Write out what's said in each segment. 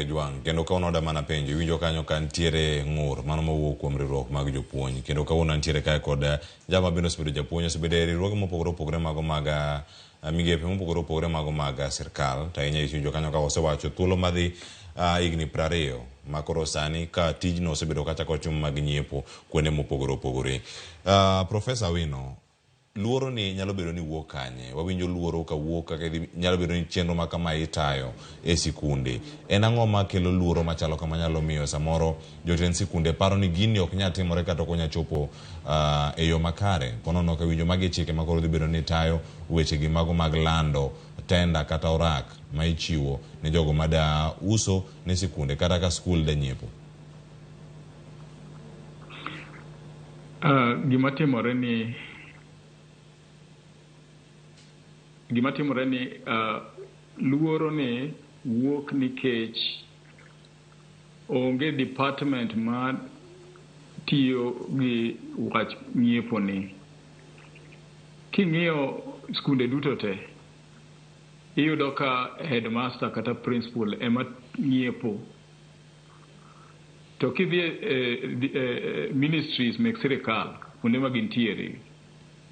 Kejwang', kendo kawuono oda mana penjo, iwinjo kanyo ka nitiere ng'ur mano mowuok kuom riwruok mag jopuonj, kendo kawuono antiere kae kod jal ma bende osebedo japuonj, osebedo e riwruoge mopogore opogore mago mag migepe mopogore opogore mago mag sirkal, to ahinya iwinjo kanyo ka osewacho thuolo madhi higni 20 ma koro sani ka tijno osebedo kachako timo mag nyiepo kuonde mopogore opogore. Profesa Awino, luoro ni nyalo bedo ni wuok kanye? Wawinjo luoro ka wuok kaka idhi, nyalo bedo ni chenro ma kama itayo e sikunde. En ang'o makelo luoro machalo kama nyalo miyo samoro jotend sikunde paro ni gini ok nyal timore kata ok onyal chopo e yo makare? Ponono ka winjo magi chike ma koro dhi bedo ni tayo weche gi mago mag lando tenda kata orak ma ichiwo ne jogo mada uso ne sikunde kata ka skul da nyiepo. Gima timore ni luoro ni wuok nikech onge department ma tiyo gi wach ng'iepo ni. King'iyo skunde duto te, iyudo ka headmaster kata principal ema ng'iepo. To kidhi e ministries mek sirikal, kuonde ma gintiere,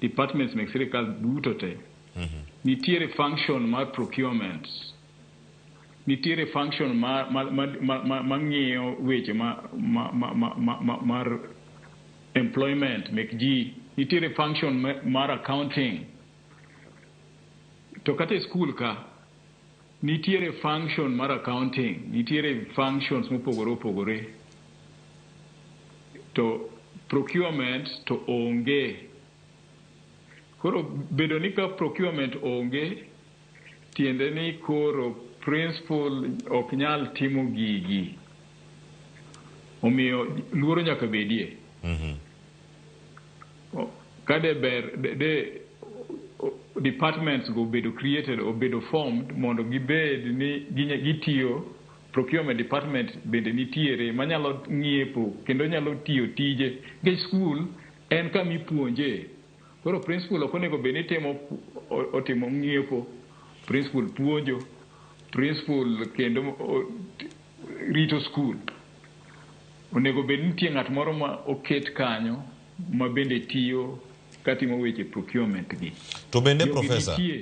departments mek sirikal duto te, nitiere function mar procurement, nitiere function ma ng'iyo weche mar employment mek ji, nitiere function mar accounting. To kata e skul ka, nitiere function mar accounting, nitiere functions mopogore opogore. To procurement to onge. Koro bedo ni ka procurement onge, tiende ni koro principal ok nyal timo gigi. Omiyo luoro nyaka bedie. Ka de ber de departments go obedo created, obedo formed mondo gibed ni gitiyo. Procurement department bende nitiere manyalo ng'iepo kendo nyalo tiyo tije, nikech skul en kama ipuonje. Koro principal ok onego bed ni timo otimo ng'iepo, principal puonjo, principal kendo rito skul. Onego bed ni nitie ng'at moro ma oket kanyo ma bende tiyo katimo weche procurement gi. To bende Jogi profesa nitie.